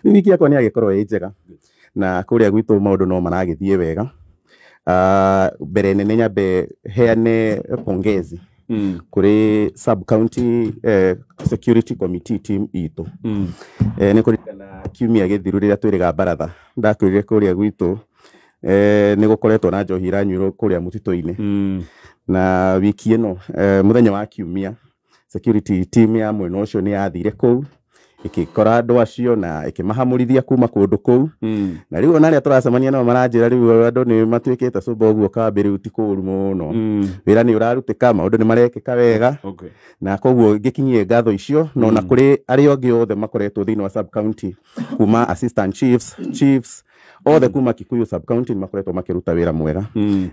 Rĩu wiki yakwa nĩ yagĩkorwo ĩ njega na kũrĩa gwitũ maũndũ no maragĩthiĩ wega. Mbere nene nyambe heane pongezi kũrĩ sub county security committee team itũ. Nĩ kũririkana kiumia gĩthiru rĩrĩa twĩrĩga baratha ndakwĩrire kũrĩa gwitũ nĩ gũkoretwo na njohi iranyuĩrwo kũrĩa mũtitũ-inĩ. Na wiki ĩno mũthenya wa kiumia security team ya mwena ũcio nĩ yathire kũu ĩgĩkora andũ acio na ĩkĩmahamũrithia kuma kũndũ kũu. Na rĩu ona arĩa tũracemania nao maranjĩra rĩu andũ nĩ matuĩkĩte cũmba ũguo kambĩ rĩu ti kũũru mũno. Wĩra nĩ ũrarutĩka, maũndũ nĩ marekĩka wega. Na koguo ngĩkinyie ngatho icio na ona kũrĩ arĩa angĩ othe makoretwo thĩinĩ wa sub county kuma assistant chiefs, chiefs othe kuma Kikuyu sub county nĩ makoretwo makĩruta wĩra mwega.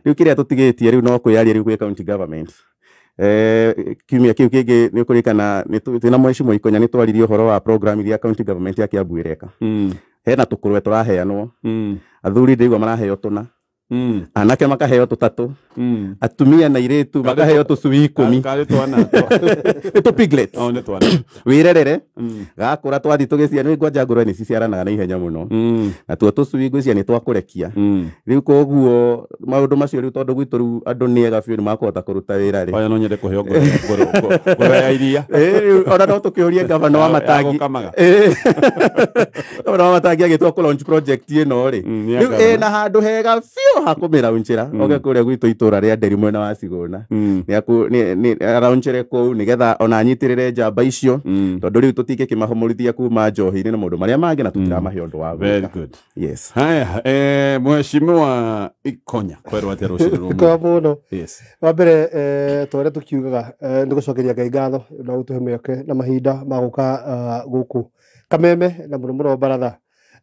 Rĩu kĩrĩa tũtigĩtie rĩu no kwĩyaria rĩu gwĩ county government. Kiumia kĩu kĩngĩ nĩ ũkũririkana twĩna Mheshimiwa Ikonya nĩ twaririe ũhoro wa program iria county government ya Kiambu ĩreka. Hena tũkũrwe tũraheanwo. Athuri ndĩigua maraheo tũna. Anake makaheo tũtatũ. Atumia na airĩtu makaheo tũcui 10. Karĩ twana. Nĩ tũ piglets. Oh, nĩ twana. Wĩrerere. Gakũra twathi tũgĩciara nĩ ngwanja ngũrwe nĩ ciciaranaga na ihenya mũno. Na tuo tũcui ngwĩciria nĩ twakũrekia. Rĩu koguo maũndũ macio rĩu tondũ gwitũ rĩu andũ nĩ ega biũ nĩ makũhota kũruta wĩra rĩ. Oya no nyende kũheo ngũrwe ya iria. Rĩu ona no tũkĩũrie gavana wa Matangi. Gũkamaga. Gavana wa Matangi agĩtua kũ launch project ĩno rĩ. Nĩ Rĩu agavana. ĩna handũ hega biũ ha kũmĩraunchĩra. Oke kũrĩa gwitũ itũra rĩa Nderi mwena wa Cigũna. Nĩ araunchĩre kũu nĩgetha ona anyitĩrĩre njamba icio. Tondũ rĩu tũtingĩkĩmahomorithia kuma njohi-inĩ na maũndũ marĩa mangĩ na tũtiramahe ũndũ wa Very gwĩka. good. Yes. Haya, Mheshimiwa Ikonya kwerwo atĩa rũcinĩ rũmwe? Kwa mũno. Yes. Wa mbere ta ũrĩa tũkiugaga nĩ gũcokeria Ngai ngatho na gũtũhe mĩeke na mahinda ma gũka gũkũ Kameme na mũno mũno baratha.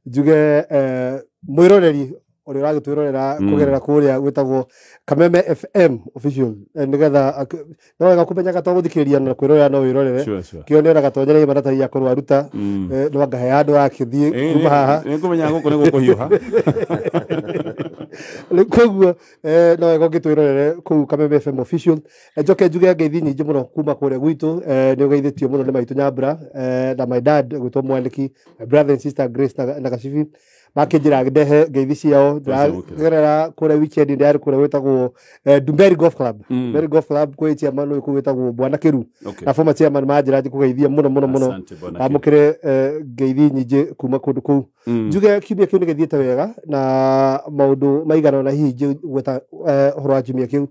Njuge mwĩroreri ũrĩa ũragĩtwĩrorera kũgerera kũrĩa gwĩtagwo Kameme FM official nĩgetha no wega kũmenyaga to gũthikĩrĩria na kwĩrorera no wĩrorere. Sure, sure. Kĩo nĩ ona Gatonya nĩ maratathi akorwo aruta no angahe handũ akĩthiĩ kuma haha. Nĩ ngũmenya gũkũ nĩ gũkũhiũha. Koguo no wega ũngĩtwĩrorere kũu Kameme FM official. Njoke njuge ngeithi nyingĩ mũno kuma kũrĩa gwitũ. Nĩ ũgeithĩtio mũno nĩ maitũ Nyambura na my dad gwĩtwo Mwandĩki, my brother and sister Grace na Gacibi makĩnjĩra ndehe ngeithi ciao. Ndĩragerera kũrĩa weekend ndĩrarĩ kũrĩa gwĩtagwo Ndumberi Golf Club. Ndumberi Golf Club kwĩ chairman ũyũ kũu wĩtagwo Bwana Kĩru. Na former chairman manjĩra njikũgeithia mũno mũno mũno. Asante, Bwana Kĩru. Amũkĩre ngeithi nyingĩ kuma kũndũ kũu. Njuge kiumia kĩu nĩ gĩthiĩte wega na maũndũ maigana ũna hihi ingĩgweta ũhoro wa kiumia kĩu.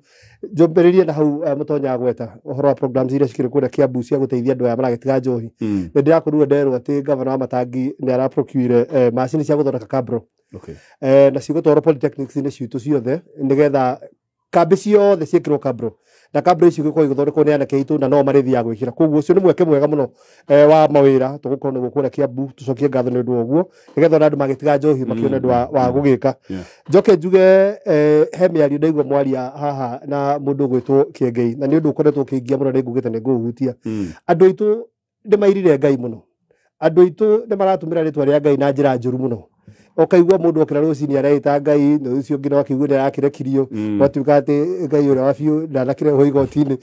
Njambĩrĩrie na hau mũtonya gweta ũhoro wa programs iria cikĩrĩ kũrĩa Kiambu cia gũteithia andũ aya maragĩtiga njohi. Nĩ ndĩrakorirwo nderwo atĩ gavana wa Matangi nĩ araprocure macini cia gũthondeka kabro. Na cigũtwarwo polytechnics-inĩ citũ ciothe nĩgetha kambĩ ciothe ciĩkĩrwo kabro. Na kabro ici igũkorwo igĩthondekwo nĩ anake aitũ na no marĩthiaga gwĩkĩra. Koguo ũcio nĩ mweke mwega mũno wa mawĩra tũgũkorwo nĩguo kũrĩa Kiambu tũcokie ngatho nĩ ũndũ wa ũguo nĩgetha ona andũ magĩtiga njohi makĩone ũndũ wa gũgĩka. Njoke njuge he mĩario ndaigua mwaria haha na mũndũ ũgwĩtwo Kĩengei na nĩ ũndũ ũkoretwo ũkĩngia mũno nĩ ngugĩte nĩ ngũũhutia. Andũ aitũ nĩ mairire Ngai mũno. Andũ aitũ nĩ maratũmĩra rĩtwa rĩa Ngai na njĩra njũru mũno. Ũkaigua mũndũ okĩra rũcinĩ areĩta Ngai na ũcio ũngĩ no akĩigue nĩ arakĩrekirio. Gwatuĩka atĩ Ngai ũrĩa wa biũ ndanakĩrehwo igoti-inĩ.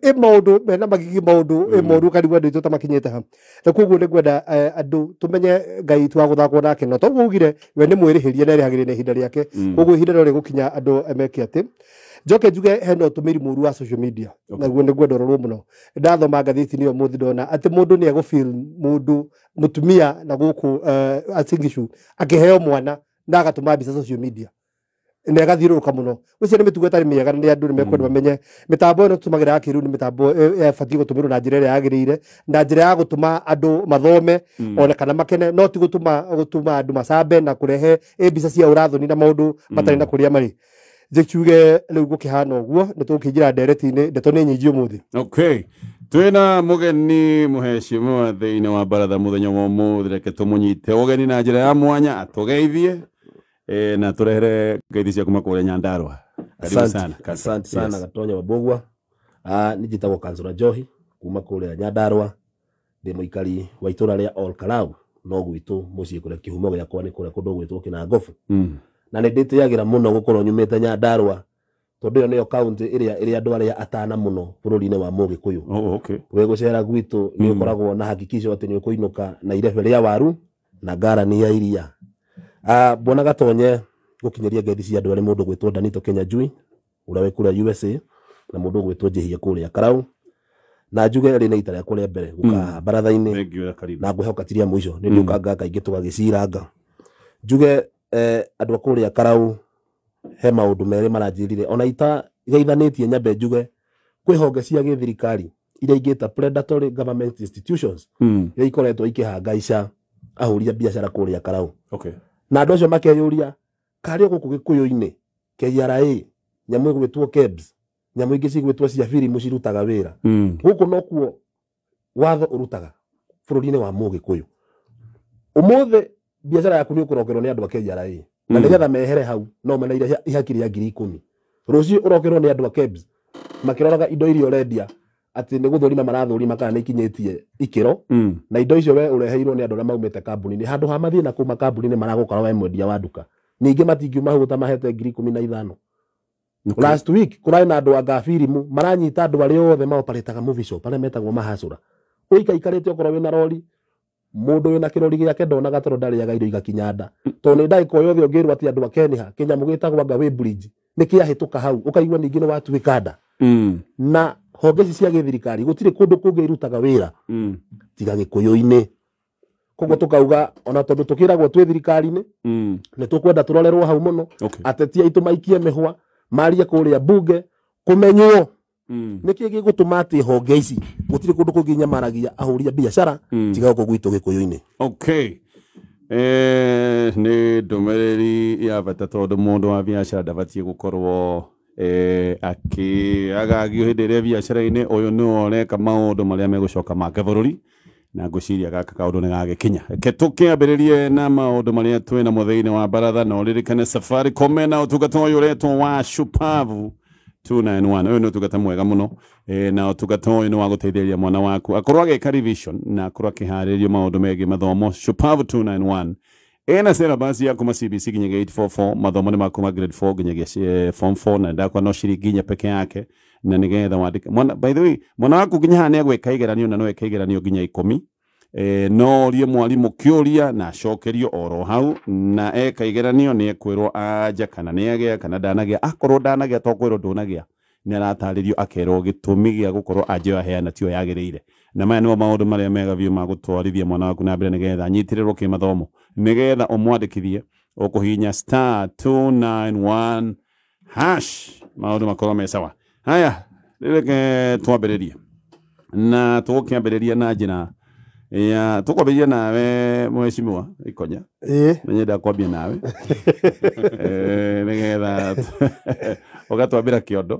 Ĩ maũndũ mena magigi maũndũ ĩ moru ũkarigwo andũ aitũ ta makinyĩte ha. Na koguo nĩ ngwenda andũ tũmenye Ngai ti wa gũthakwo nake na toguo augire we nĩ mwĩrĩhĩria na erĩhagĩria na ihinda rĩake. Koguo ihinda no rĩgũkinya andũ meke atĩ. Njoke njuge hena ũtũmĩri mũru wa social media. Naguo nĩ ngwenda ũrorwo mũno. Ndathoma ngathĩti-inĩ ũmũthĩ ndona atĩ mũndũ nĩ egũfeel mũndũ mũtumia na gũkũ Uasin akĩheo mwana na agatũma mbica social media na ĩgathiũrũrũka mũno. Ũcio nĩ mĩtugo ĩtarĩ mĩega na nĩ andũ nĩ mekwenda mamenye mĩtambo ĩno tũtũmagĩra ya kĩrĩu nĩ mĩtambo ĩbatiĩ gũtũmĩrwo na njĩra ĩrĩa yagĩrĩire na njĩra ya gũtũma andũ mathome ona kana makene no ti gũtũma andũ macambe na kũrehe mbica cia ũrathoni na maũndũ matarĩ na kũrĩa marĩ. Njĩkiuge rĩu gũkĩhana ũguo nĩ tũkũingĩra ndereti-inĩ ndeto nĩ nyingĩ ũmũthĩ. Okay. Twĩna mũgeni mũheshimiwa thĩinĩ wa baratha mũthenya wa ũmũthĩ reke tũmũnyite ũgeni na njĩra ya mwanya atũgeithie na tũrehere ngeithi cia kuma kũrĩa Nyandarua. Karibu sana. Asante sana Gatonya wa Mbũgua. Nĩ njĩtagwo Kansũra Njohi kuma kũrĩa Nyandarua. Ndĩ mũikari wa itũra rĩa Ol Kalou no gwitũ mũciĩ kũrĩa kĩhumo gĩakwa nĩ kũrĩa kũndũ gwĩtwo Kĩnangobu. Na nĩ ndĩtĩagĩra mũno gũkorwo nyumĩte Nyandarua tondũ ĩyo nĩyo kaunti ĩrĩa ĩrĩ andũ arĩa atana mũno bũrũri-inĩ wa Mũgĩkũyũ. Oh, okay. Wĩ gũcera gwitũ nĩ ũkoragwo na hakikisho atĩ nĩ ũkũinũka na irebe rĩa waru Na ngarani ya iria. Bwana Gatonye gukinyeria ngeithi cia andu ari mundu gwitwo Danito Kenya Jui uria wi kuria USA na mundu gwitwo Njihia kuria Karau na njuge ri na ita rĩa kuria mbere guka baratha-ini na ngwihoka tiria mwisho ni ndiukanga kaingĩ tugagĩciranga. Njuge andu a kuria Karau he maundu merĩ maranjĩrire ona ita geithanĩtie nyambe njuge kwĩ honge cia gĩthirikari iria ingĩta predatory government institutions iria ikoretwo ikĩhangaica ahũri a biacara kũrĩa Karau. Okay. Na andũ acio makeyũria karĩ gũkũ Gĩkũyũ-inĩ KRA nyamũ ĩgwĩtwo KEBS nyamũ ingĩ cigwĩtwo cia birimu cirutaga wĩra gũkũ nokuo watho ũrutaga bũrũri-inĩ wa Mũgĩkũyũ. Ũmũthĩ biacara yaku nĩ ũkũrokerwo nĩ andũ a KRA na nĩgetha mehere hau no meneire ihaki rĩa 10,000. Rũciũ ũrokerwo nĩ andũ a KEBS makĩroraga indo iria ũrendia atĩ nĩ gũthũrima marathũrima kana nĩ ikinyĩtie ikĩro na indo icio we ũreheirwo nĩ andũ arĩa maumĩte kambuni-inĩ handũ ha mathiĩ na kũu makambuni-inĩ maragũkora we mwendia wa nduka ningĩ matingiuma hau ũtamahete 15,000. Okay. Last week kũrarĩ na andũ anga birimu maranyita andũ arĩa othe maoparĩtaga movie shop arĩa metagwo mahacũra ũikaikarĩte okorwo wĩna rori mũndũ wĩna kĩrori gĩake ndonaga tondũ ndarĩaga irio igakinya nda tondũ nĩ ndagĩka o yothe ũngĩrwo atĩ andũ a Kenya kĩnyamũ gĩtagwo anga weighbridge nĩ kĩahĩtũka hau ũkaigua ningĩ nĩ watuĩka nda. Na honge ici cia gĩthirikari gũtirĩ kũndũ kũngĩ irutaga wĩra tiga Gĩkũyũ-inĩ. Koguo tũkauga ona tondũ tũkĩragwo twĩ thirikari-inĩ nĩ tũkwenda tũrorerwo hau mũno. Okay. Ateti aitũ maikie mĩhwa marie kũrĩa bunge kũmenywo nĩkĩ gĩgũtũma atĩ honge ici gũtirĩ kũndũ kũngĩ nyamaragia ahũri a biacara tiga gũkũ gwitũ Gĩkũyũ-inĩ. Okay. Nĩ ndũmĩrĩri ya bata tondũ mũndũ wa biacara ndabatiĩ gũkorwo akĩagagio hĩndĩ ĩrĩa biacara-inĩ ũyũ nĩwe ũreka maũndũ marĩa megũcoka make bũrũri na ngwĩciria gaka kaũndũ nĩ gagĩkinya. Reke tũkĩambĩrĩrie na maũndũ marĩa twĩ namo thĩinĩ wa baratha na ũririkane Safaricom na ũtungata ũyũ ũretwo wa Shupavu 291. Ũyũ nĩ ũtungata mwega mũno na ũtungata ũyũ nĩ wa gũteithĩrĩria mwana waku akorwo agĩka revision na akorwo akĩharĩrio maũndũ megiĩ mathomo. Shupavu 291 ena syllabus ya kuma CBC nginyagia 844 mathomo nĩ ma kuma grade 4 nginyagia form 4 na ndakwa no ciringi inya peke yake na nigetha wandĩke mwana. By the way mwana waku nginya haha nĩ agwĩka igeranio na no eke igeranio nginya 10 no orie mwarimũ kĩũria na acokerio oro hau na eka igeranio nĩ ekwĩrwo anja kana nĩ agĩa kana ndanagĩa. Akorwo ndanagĩa to kwĩrwo ndũnagĩa nĩ aratarĩrio akerwo gĩtũmi gĩa gũkorwo anja ĩyo aheana tiyo yagĩrĩire. Na maya nĩmo maũndũ marĩa mega biũ ma gũtwarithia mwana waku na mbere nĩgetha anyitĩrĩrwo kĩmathomo nĩgetha ũmwandĩkithie ũkũhihinya star 291 hash maũndũ makorwo me sawa. Haya, reke twambĩrĩrie na tũgũkĩambĩrĩria na njĩra ya tũkwambĩrĩria nawe mheshimiwa Ikonya. Nĩnyenda kwambia nawe nĩgetha ũgatwambĩra kĩondo.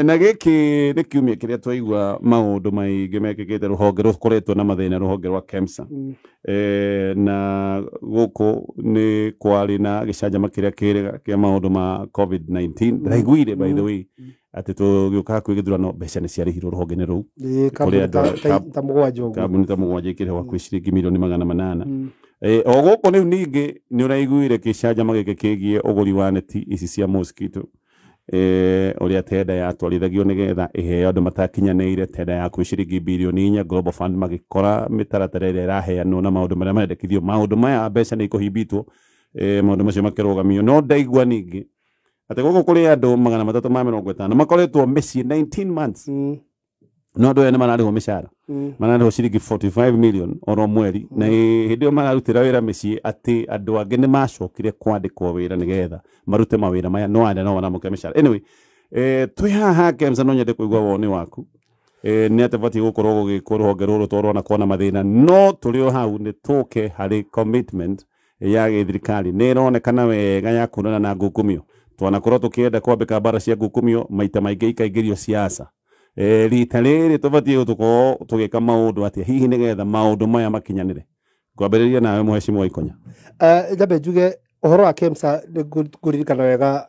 Na gĩkĩ nĩ kiumia kĩrĩa twaigua maũndũ maingĩ mekĩkĩte rũhonge rũkoretwo na mathĩna rũhonge rwa KEMSA. Na gũkũ nĩ kwarĩ na gĩcanjama kĩrĩa kĩrega kĩa maũndũ ma COVID-19. Ndĩraiguire by the way atĩ tũgĩũka hakuhĩ gĩthurano mbeca nĩ ciarĩhirwo rũhonge-inĩ rũu kambuni ta mũgwanja ikĩrĩhwo hakuhĩ ciringi milioni 800. O gũkũ rĩu ningĩ nĩ ũraiguire gĩcanjama gĩkĩ kĩgiĩ ũgũri wa neti ici cia mosquito ũrĩa tenda yatwarithagio nĩgetha ĩheo andũ matakinyanĩire tenda ya hakuhĩ ciringi bilioni 4 Global Fund magĩkora mĩtaratara ĩrĩa ĩraheanwo na maũndũ marĩa marendekithio maũndũ maya mbeca nĩ ikũhimbitwo maũndũ macio makĩrũgamio. No ndaigua ningĩ atĩ gũkũ kũrĩ andũ 350 makoretwo mĩciĩ 19 months no andũ aya nĩ mararĩhwo mĩcara mararĩhwo ciringi 45 million oro mweri na hĩndĩ ĩyo mararutĩra wĩra mĩciĩ atĩ andũ angĩ nĩ macokire kwandĩkwo wĩra nĩgetha marute mawĩra maya no aya no maramũkĩra mĩcara. Anyway twĩ haha KEMSA no nyende kũigua woni waku nĩ atĩ batiĩ gũkorwo gũgĩkwo rũhonge rũrũ tondũ rwanakorwo na mathĩna no tũrĩ o hau nĩ tũke harĩ commitment ya gĩthirikari nĩ ĩronekana wega ya kuonana na ngukumio. Twanakorwo tũkĩenda kwambĩka mbara cia ngukumio maita maingĩ ikaingĩrio siasa. Rita rĩrĩ tũbatiĩ gũkorwo tũgĩka maũndũ atĩa hihi nĩgetha maũndũ maya makinyanĩre. Ngwambĩrĩria nawe mheshimiwa Ikonya. Nyambe njuge ũhoro wa KEMSA nĩ ngũririkana wega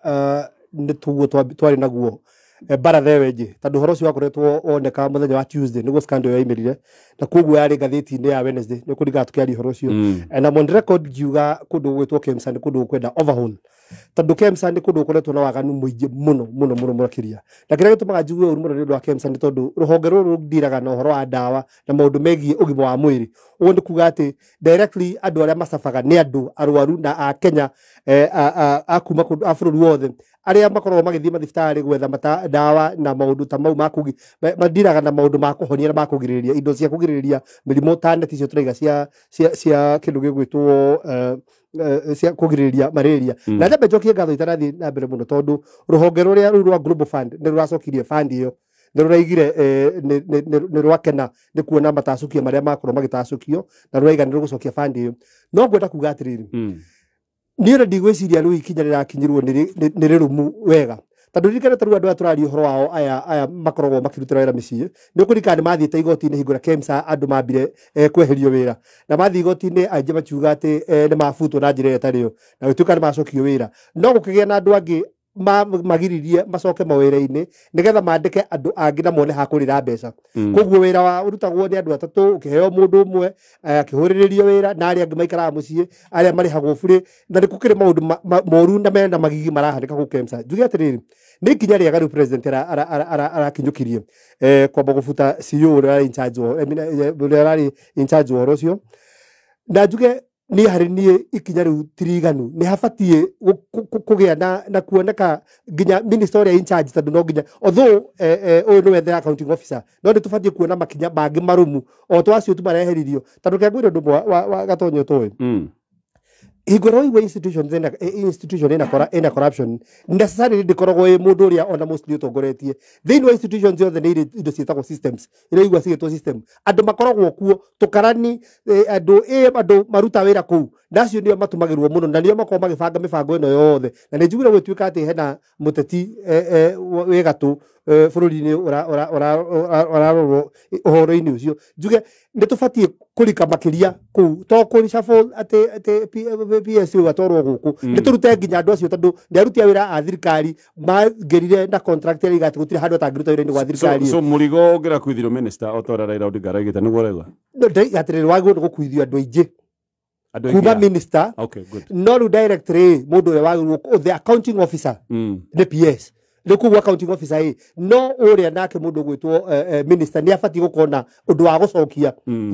nĩ tuguo twarĩ naguo Baratha ĩyo ĩngĩ, tondũ ũhoro ũcio wakoretwo woneka mũthenya wa Tuesday nĩguo scandal ĩyo yaumĩrire, na koguo yarĩ ngathĩti-inĩ ya Wednesday nĩ kũringana tũkĩaria ũhoro ũcio. And I'm on record ngiuga kũndũ gũgwĩtwo KEMSA nĩ kũndũ gũkwenda overhaul, tondũ KEMSA nĩ kũndũ gũkoretwo na waganu mũingĩ mũno mũno mũno makĩria. Na kĩrĩa gĩtũmaga njigue ũru mũno nĩ ũndũ wa KEMSA nĩ tondũ rũhonge rũrũ rũndiraga na ũhoro wa ndawa na maũndũ megiĩ ũgima wa mwĩrĩ. Ũguo nĩ kuga atĩ directly andũ arĩa macabaga nĩ andũ arwaru na a Kenya, a kuma kũndũ a bũrũri wothe arĩa makoragwo magĩthiĩ mathibitarĩ gwetha ndawa na maũndũ ta mau ma mandiraga na maũndũ ma kũhonia na ma kũgirĩrĩria, indo cia kũgirĩrĩria mĩrimũ ta neti icio tũraiga cia kĩndũ gĩgwĩtwo cia kũgirĩrĩria malaria. Na nyambe njokie ngatho itarathiĩ na mbere mũno, tondũ rũhonge rũrĩa rũu rwa Global Fund nĩ rũracokirie fund ĩyo, nĩ rũraigire nĩ rwakena nĩ kuona matacũkio marĩa makorwo magĩtacũkio, na rũraiga nĩ rũgũcokia fund ĩyo. No ngwenda kuga atĩrĩrĩ, niĩ ona ndigwĩciria rĩu ikinya rĩrakinyirwo nĩ rĩrũmu wega, tondũ ririkana ta rĩu andũ aya tũraria ũhoro wao aya makoragwo makĩrutĩra wĩra mĩciĩ, nĩ ũkũririkana nĩ mathiĩte igoti-inĩ hingo ĩrĩa KEMSA andũ mambire kweherio wĩra, na mathiĩ igoti-inĩ aingĩ makiuga atĩ nĩ mabutwo na njĩra ĩrĩa ĩtarĩ yo, na gũtuĩka nĩ macokio wĩra. No gũkĩgĩa na andũ angĩ magiririe macoke mawĩra-inĩ nĩgetha mandĩke andũ angĩ na mone ha kũrĩra mbeca. Koguo wĩra wa ũrutagwo nĩ andũ atatũ ũkĩheo mũndũ ũmwe, akĩhũrĩrĩrio wĩra, na arĩa angĩ maikaraga mũciĩ arĩa marĩhagwo burĩ, na nĩ gũkĩrĩ maũndũ moru na mena magigi marahanĩka gũkũ KEMSA. Njuge atĩrĩrĩ, nĩ ikinya rĩega rĩu president arakinyũkirie kwamba gũbuta CEO ũrĩa ũrarĩ in charge wa, I mean, ũrĩa ũrarĩ in charge wa ũhoro ũcio. Na njuge niĩ harĩ niĩ ikinya rĩu tiriganu, nĩ habatiĩ kũgĩa na kuoneka nginya minister ũrĩa in charge, tondũ no nginya although ũyũ nĩwe the accounting officer, no nĩ tũbatiĩ kuona makinya mangĩ marũmu o to acio tu mareheririo. Tondũ kĩa ngwĩre ũndũ ũmwe wa Gatonyo tũĩ, hingo ĩrĩa waigua institution ĩna corruption, necessarily ndĩkoragwo ĩ mũndũ ũrĩa ona mostly ũtongoretie. Thĩinĩ wa institutions yothe nĩ irĩ indo ciĩtagwo systems, iria igua cigĩtwo system, andũ makoragwo kuo tũkarani, andũ maruta wĩra kũu, na acio nĩo matũmagĩrwo mũno na nĩo makoragwo magĩbanga mĩbango ĩno yothe. Na nĩ njiguire gũtuĩka atĩ hena mũteti wĩ gatũ bũrũri-inĩ ũrarorwo ũhoro-inĩ ũcio. Njuge nĩ tũbatiĩ kũrika makĩria kũu, to kũreshuffle atĩ PSU atwarwo gũkũ, nĩ tũrute nginya andũ acio, tondũ nĩ aruti a wĩra a thirikari mangĩrire na contract ĩrĩa iga atĩ gũtirĩ handũ atangĩruta wĩra-inĩ gwa thirikari. So mũrigo ũngĩrakuithirio minister o ta ũrĩa Raila Odinga araugĩte nĩguo ũrauga? No, ndaiga atĩrĩrĩ, wagĩrĩirwo nĩ gũkuithio andũ aingĩ kuma minister. Okay, good. No rĩu directly mũndũ ũrĩa wagĩrĩirwo, the accounting officer, nĩ PS. Rĩu koguo accounting officer ĩ no ũrĩa nake mũndũ ũgwĩtwo minister nĩ abatiĩ gũkorwo na ũndũ wa gũcokia,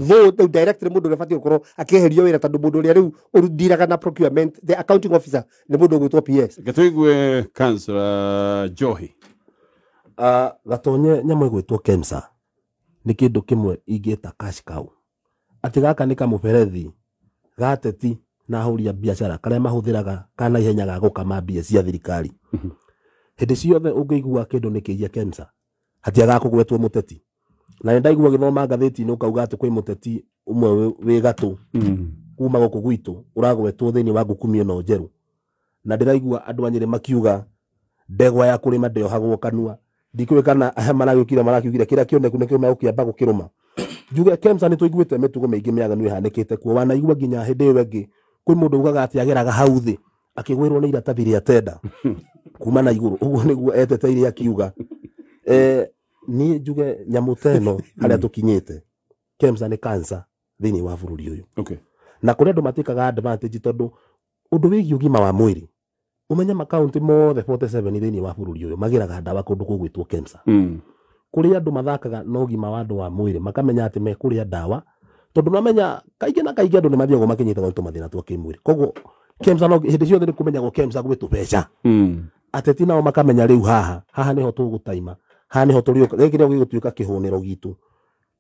though rĩu directly mũndũ ũrĩa abatiĩ gũkorwo akĩeherio wĩra, tondũ mũndũ ũrĩa rĩu ũndiraga na procurement, the accounting officer, nĩ mũndũ ũgwĩtwo PS. Reke tũigue Councillor Njohi. Gatonye, nyamũ ĩgwĩtwo KEMSA nĩ kĩndũ kĩmwe ingĩta cash cow, atĩ gaka nĩ kamũberethi gateti na ahũri a biacara karĩa mahũthĩraga kana ihenya ga gũkama mbia cia thirikari. Hĩndĩ ciothe ũngĩigua kĩndũ nĩ kĩiya KEMSA, hatiagaga kũgwetwo mũteti. Na nĩ ndaigua gĩthoma ngathĩti-inĩ ũkauga atĩ kwĩ mũteti ũmwe wĩ gatũ kuma gũkũ gwitũ ũragwetwo thĩinĩ wa ngukumi ĩno njerũ, na ndĩraigua andũ a Nyĩrĩ makiuga ndegwa ya kũrĩma ndĩohagwo kanua. Ndikũĩ kana aya maragĩũkire marakiugire kĩrĩa kĩoneku nĩkĩo megũkĩamba gũkĩrũma. Njuge KEMSA nĩ tũiguĩte mĩtugo mĩingĩ mĩaganu ĩhanĩkĩte kuo. Wanaigua nginya hĩndĩ ĩyo ĩngĩ kwĩ mũndũ ugaga atĩ ageraga hau thĩ akĩgwĩrwo nĩ iratathi rĩa tenda kuma na igũrũ, ũguo nĩguo eteteire akiuga. Niĩ njuge nyamũ ta ĩno harĩa tũkinyĩte, KEMSA nĩ cancer thĩinĩ wa bũrũri ũyũ. Na kũrĩ andũ matĩkaga advantage, tondũ ũndũ wĩgiĩ ũgima wa mwĩrĩ, ũmenye makaunti mothe 47 thĩinĩ wa bũrũri ũyũ magĩraga ndawa kũndũ kũgwĩtwo KEMSA. Kũrĩ andũ mathakaga na ũgima wa andũ wa mwĩrĩ, makamenya atĩ mekũrĩa ndawa, tondũ mamenya kaingĩ na kaingĩ andũ nĩ mathiagwo makinyĩtagwo nĩ tũmathĩna twa kĩmwĩrĩ. Koguo KEMSA no hĩndĩ ciothe nĩ kũmenyagwo KEMSA gwĩ tũbeca. Ateti nao makamenya rĩu haha nĩho tũgũtaima, haha nĩho tũrĩũka, gĩkĩ nĩho gĩgũtuĩka kĩhũnĩro gitũ.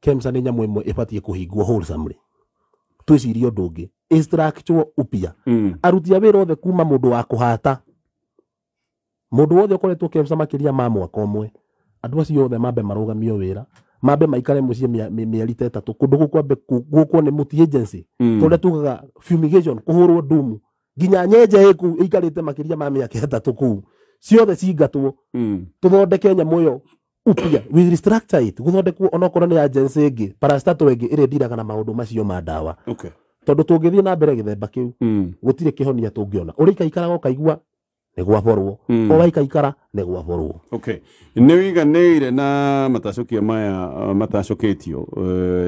KEMSA nĩ nyamũ ĩmwe ĩbatiĩ kũhingwo wholesomely. Twĩcirie ũndũ ũngĩ, ĩstructure upya. Aruti a wĩra othe kuma mũndũ wa kũhata, mũndũ wothe ũkoretwo KEMSA makĩria ma mwaka ũmwe, andũ acio othe mambe marũgamio wĩra, mambe maikare mũciĩ mĩeri ta ĩtatũ, kũndũ gũkũ kwambe gũkwo nĩ multi agency, tondũ tugaga fumigation, kũhũrwo ndumu, nginya nyenje ĩ kũu ĩikarĩte makĩria ma mĩaka ĩtatũ kũu, ciothe cingatwo, tũthondeke nyamũ ĩyo upya, we restructure it, gũthondekwo onokorwo nĩ agency ĩngĩ, parastatal ĩngĩ ĩrĩa ĩndiraga na maũndũ macio ma ndawa. Tondũ tũngĩthiĩ na mbere gĩthemba kĩu, gũtirĩ kĩhonia tũngĩona. Ũrĩa ikaikaraga ũkaigua nĩ gwaborwo o waikaikara nĩ gwaborwo. Okay, nĩ wiganĩire na matacũkia maya matacũkĩtio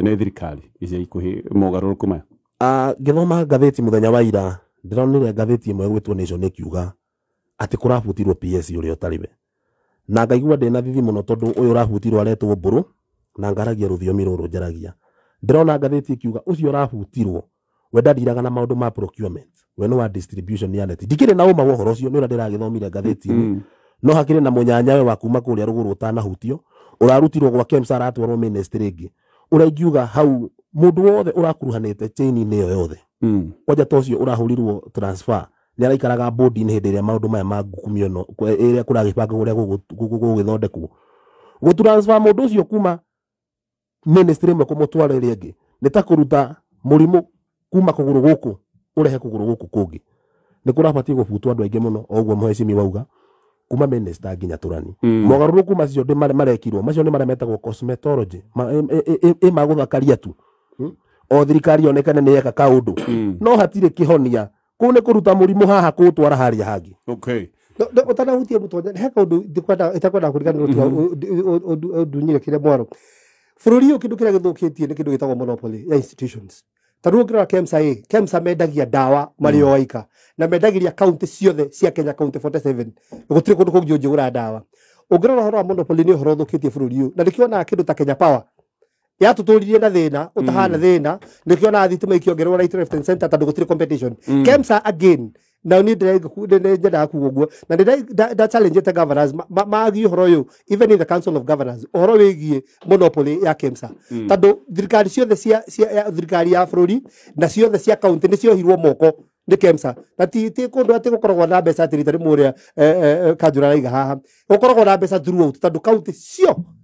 nĩ thirikari ica ikuhĩ mogarũrũku maya? Ngĩthoma ngathĩti mũthenya wa ira ndĩronire ngathĩti ĩmwe ĩgwĩtwo Nation ĩkiuga atĩ kũrabutirwo PS ũrĩa ũtarĩ we, na ngaigua ndĩna thithi mũno tondũ ũyũ ũrabutirwo aretwo Mbũrũ na ngaragia rũthiomi rũrũ njaragia. Ndĩrona ngathĩti ĩkiuga ũcio ũrabutirwo we ndandiraga na maũndũ ma procurement, we nĩ wa distribution ya net. Ndikĩrĩ na ũma wa ũhoro ũcio, nĩ ũrĩa ndĩragĩthomire ngathĩti-inĩ. No hakĩrĩ na mũnyanyawe wa kuma kũrĩa rũgũrũ ũtanahutio ũrarutirwo gwa KEMSA aratwarwo ministry ĩngĩ. Ũrĩa ingiuga hau mũndũ wothe ũrakuruhanĩte chain-inĩ ĩyo yothe kwanja ta ũcio ũrahũrirwo transfer nĩ araikaraga board-inĩ hĩndĩ ĩrĩa maũndũ maya ma ngukumio ĩno ĩrĩa kũragĩbangwo ũrĩa gũgũgĩthondekwo. Gũtransfer mũndũ ũcio kuma ministry ĩmwe kũmũtwara ĩrĩa ĩngĩ nĩ ta kũruta mũrimũ kuma kũgũrũ gũkũ ũrehe kũgũrũ gũkũ kũngĩ. Nĩ kũrabatiĩ gũbutwo andũ aingĩ mũno o ũguo mũhecimi wauga kuma minister nginya tũrani. Mogarũrũku macio marekirwo macio nĩ marĩa metagwo cosmetology, ĩ magũthakaria tu o thirikari yonekane nĩ yeka kaũndũ no hatirĩ kĩhonia. Kũu nĩ kũruta mũrimũ haha kũũtwara harĩa hangĩ. Okay, ũtanahutia mũtonya he kaũndũ itakwenda kũriganĩrwo tiga ũndunyire kĩrĩa mwaro. Bũrũri ũyũ kĩndũ kĩrĩa gĩthũkĩtie nĩ kĩndũ gĩtagwo monopoly ya institutions. Ta rĩu ũngĩrora KEMSA ĩ, KEMSA mendagia ndawa marĩ o aika na mendagĩria kaunti ciothe cia Kenya, kaunti 47, gũtirĩ kũndũ kũngĩ ũngĩgũra ndawa. Ũngĩrora ũhoro wa monopoly nĩ ũhoro ũthũkĩtie bũrũri ũyũ, na nĩkĩo onaga kĩndũ ta Kenya Power yatũtũririe na thĩna ũtahana thĩna, nĩkĩo onaga thitima ikĩongererwo right left and center tondũ gũtirĩ competition. KEMSA again na niĩ nyendaga kuga ũguo na nĩ nda challenge governors magie ũhoro ũyũ even in the council of governors ũhoro wĩgiĩ monopoly ya KEMSA, tondũ thirikari ciothe cia thirikari ya bũrũri na ciothe cia kaunti nĩ ciohirwo moko nĩ KEMSA. Na ti kũndũ atĩ gũkoragwo na mbeca atĩ rita rĩmwe ũrĩa Kanjũra araiga haha, gũkoragwo na mbeca throughout tondũ kaunti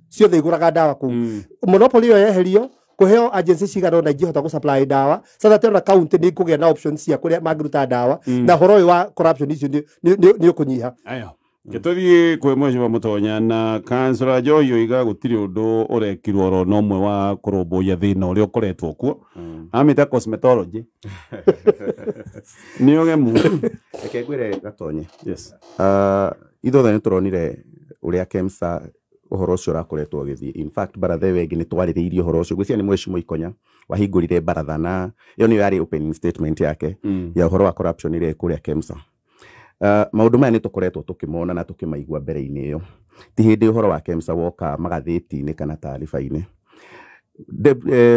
ciothe igũraga ndawa kũu. Monopoly ĩyo yeherio kũheo agency cigana ũna ingĩhota gũ-supply ndawa so that ona county nĩ ikũgĩa na options cia kũrĩa mangĩruta ndawa na ũhoro ũyũ wa corruption icio nĩ ũkũnyiha. Aya gĩtũthiĩ kwĩ mweci wa Mũtonya na Councillor Joy oiga gũtirĩ ũndũ ũrekirwo oro na ũmwe wa kũrũmbũiya thĩna ũrĩa ũkoretwo kuo. Amĩta cosmetology nĩ ũgemu. Reke ngwĩre Gatonye. Yes. Ithuothe nĩ tũronire ũrĩa KEMSA ũhoro ũcio ũrakoretwo ũgĩthiĩ. In fact baratha ĩyo ĩngĩ nĩ twarĩrĩirie ũhoro ũcio. Ngwĩciria nĩ Mheshimiwa Ikonya wahingũrire baratha na ĩyo nĩyo yarĩ opening statement yake ya ũhoro wa corruption ĩrĩa ĩ kũrĩa KEMSA. Maũndũ maya nĩ tũkoretwo tũkĩmona na tũkĩmaigua mbere-inĩ ĩyo. Ti hĩndĩ ũhoro wa KEMSA woka magathĩti-inĩ kana taariba-inĩ.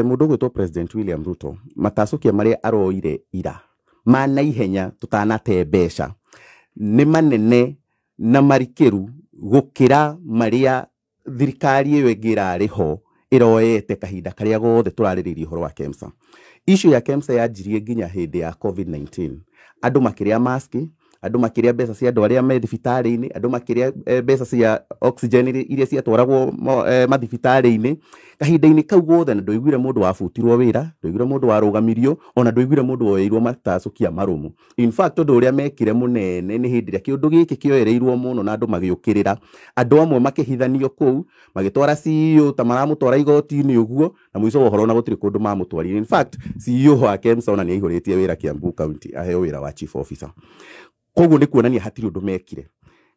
Mũndũ ũgwĩtwo President William Ruto matacũkia marĩa aroire ira ma naihenya tũtanate mbeca nĩ manene na marikĩru gũkĩra marĩa thirikari ĩyo ĩngĩ ĩrarĩ ho ĩroete kahinda karĩa gothe tũrarĩrĩria ũhoro wa KEMSA. Issue ya KEMSA yanjirie nginya hĩndĩ ya COVID-19. Andũ makĩrĩa maski, andũ makĩrĩa mbeca cia andũ arĩa me thibitarĩ-inĩ, andũ makĩrĩa mbeca cia oxygen iria ciatwaragwo mathibitarĩ-inĩ. Kahinda-inĩ kau gothe na ndũiguire mũndũ wabutirwo wĩra, ndũiguire mũndũ warũgamirio, ona ndũiguire mũndũ woeirwo matacũkia marũmu. In fact ũndũ ũrĩa mekire mũnene nĩ hĩndĩ ĩrĩa kĩũndũ gĩkĩ kĩoereirwo mũno na andũ magĩũkĩrĩra, andũ amwe makĩhithanio kũu, magĩtwara CEO ta maramũtwara igoti-inĩ ũguo, na mũico wa ũhoro ona gũtirĩ kũndũ mamũtwarire. In fact CEO wa KEMSA ona nĩ aihũrĩtie wĩra Kiambu County, aheo wĩra wa chief officer. Koguo nĩ kuonania hatirĩ ũndũ mekire.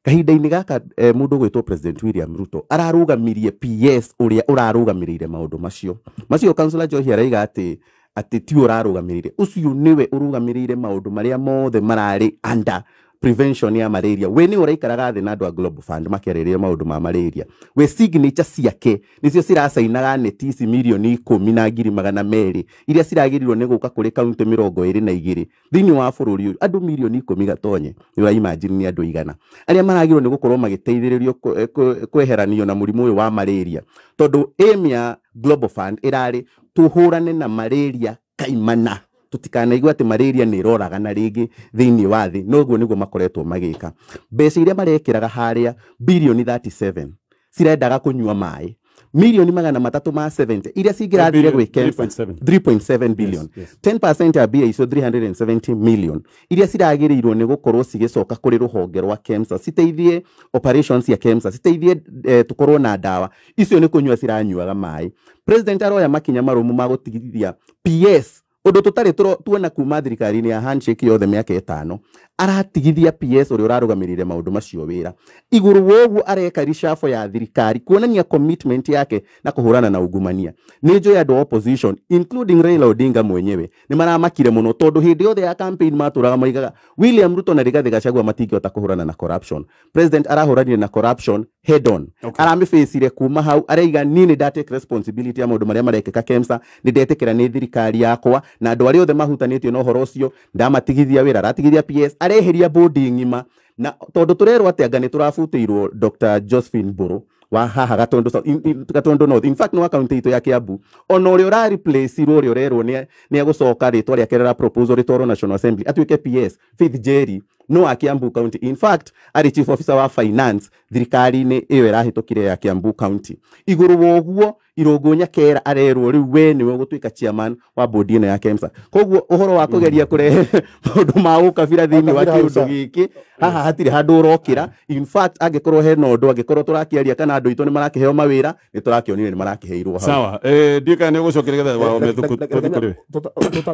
Kahinda-inĩ gaka mũndũ ũgwĩtwo President William Ruto ararũgamirie PS ũrĩa ũrarũgamĩrĩire maũndũ macio. Macio Councillor Johi araiga atĩ ti ũrarũgamĩrĩire, ũcio nĩwe ũrũgamĩrĩire maũndũ marĩa mothe mararĩ under prevention ya malaria. We nĩ ũraikaraga thĩ na andũ a Global Fund makĩarĩrĩria maũndũ ma malaria. We signature ciake nĩcio ciracainaga neti ici mirioni 10,200 iria ciragĩrĩirwo nĩ gũka kũrĩ kaunti 22 thĩinĩ wa bũrũri ũyũ. Andũ mirioni 10 Gatonye, nĩ ũra imagine nĩ andũ igana arĩa maragĩrĩirwo nĩ gũkorwo magĩteithĩrĩrio kweheranio na mũrimũ ũyũ wa malaria, tondũ aim ya Global Fund ĩrarĩ tũhũrane na malaria kaimana, tutikanaigua atĩ malaria nĩ ĩroragana rĩngĩ thĩinĩ wa thĩ. Noguo nĩguo makoretwo magĩka. Mbeca iria marekĩraga harĩa bilioni 37 cirendaga kũnyua maĩ, milioni 370 iria cingĩrathire gwĩ KEMSA 3.7 billion, 10% ya mbia icio 370 million iria ciragĩrĩirwo nĩ gũkorwo cigĩcoka kũrĩ rũhonge rwa KEMSA citeithie operations ya KEMSA, citeithie tũkorwo na ndawa icio nĩ kũnyua ciranyuaga maĩ. President aroya makinya marũmu ma gũtigithia PS Ũndũ tũtarĩ tuona kuma thirikari-inĩ ya handshake yothe mĩaka 5, aratigithia PS ũrĩa ũrarũgamĩrĩire maũndũ macio wĩra. Igũrũ wa ũguo areka reshuffle ya thirikari kuonania commitment yake na kũhũrana na ungumania. Nĩ njũĩ andũ a opposition including Raila Odinga mwenyewe nĩ maramakire mũno, tondũ hĩndĩ yothe ya campaign matũraga moigaga William Ruto na Rigathi Gachagua matingĩhota kũhũrana na corruption. President arahũranire na corruption head on. Aramĩbĩcire kuma hau, araiga niĩ nĩ ndatake responsibility ya maũndũ marĩa marekĩka KEMSA, nĩ ndetĩkĩra nĩ thirikari yakwa na andũ arĩa othe mahutanĩtio na ũhoro ũcio ndamatigithia wĩra, aratigithia PS, areheria bodi ng'ima. Na tondũ tũrerwo atĩ anga nĩ tũrabutĩirwo Dr. Josephine Mburu wa haha Gatundu South, Gatundu North, in fact nĩ wa kaunti itũ ya Kiambu, ona ũrĩa ũra replace irwo ũrĩa ũrerwo nĩ egũcoka rĩtwa rĩake rĩra proposal rĩtwarwo National Assembly atuĩke PS, Faith Jerry no wa Kiambu County, in fact arĩ chief officer wa finance thirikari-inĩ ĩyo ĩrahĩtũkire ya Kiambu County. Igũrũ wa ũguo Irũngũ Nyakera arerwo rĩu we nĩwe ũgũtuĩka chairman wa bodi ĩno ya KEMSA. Koguo ũhoro wa kũgeria kũrehe maũndũ ma ũkabira thĩinĩ wa kĩũndũ gĩkĩ haha hatirĩ handũ ũrokĩra. In fact angĩkorwo hena ũndũ, angĩkorwo tũrakĩaria kana andũ aitũ nĩ marakĩheo mawĩra, nĩ tũrakĩonire nĩ marakĩheirwo hau. Sawa, ndiũĩ kana nĩ ũgũcokeria getha wa tũthiĩ kũrĩ we.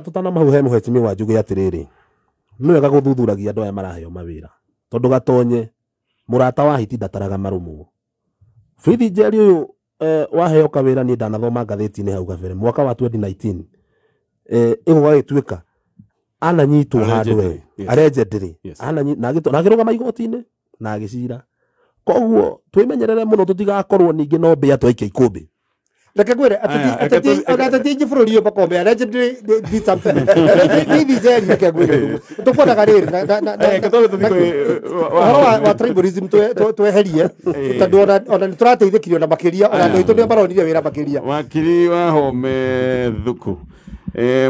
Tũtanamahuhe mũhecimiwa njuge atĩrĩrĩ, nĩ wega gũthuthuragia andũ aya maraheo mawĩra, tondũ Gatonye mũrata wa hiti ndataraga marũmũ. Faith Njeri ũyũ waheo kawĩra, niĩ ndanathoma ngathĩti-inĩ hau kabere mwaka wa 2019, ĩgũgagĩtuĩka ananyitwo handũ we allegedly, na akĩrũgama igoti-inĩ na agĩcira. Koguo twĩmenyerere mũno tũtigakorwo ningĩ no mbĩa twaikia ikũmbĩ. Reke ngwĩre, ateti aingĩ bũrũri ũyũ makombe allegedly did something. Faith Njeri, reke ngwĩre, tũkuonaga rĩrĩ ũhoro wa tribalism tweherie, tondũ ona nĩ tũrateithĩkire ona makĩria, ona andũ aitũ nĩo maronire wĩra makĩria. Wakiri wa Home Thuku,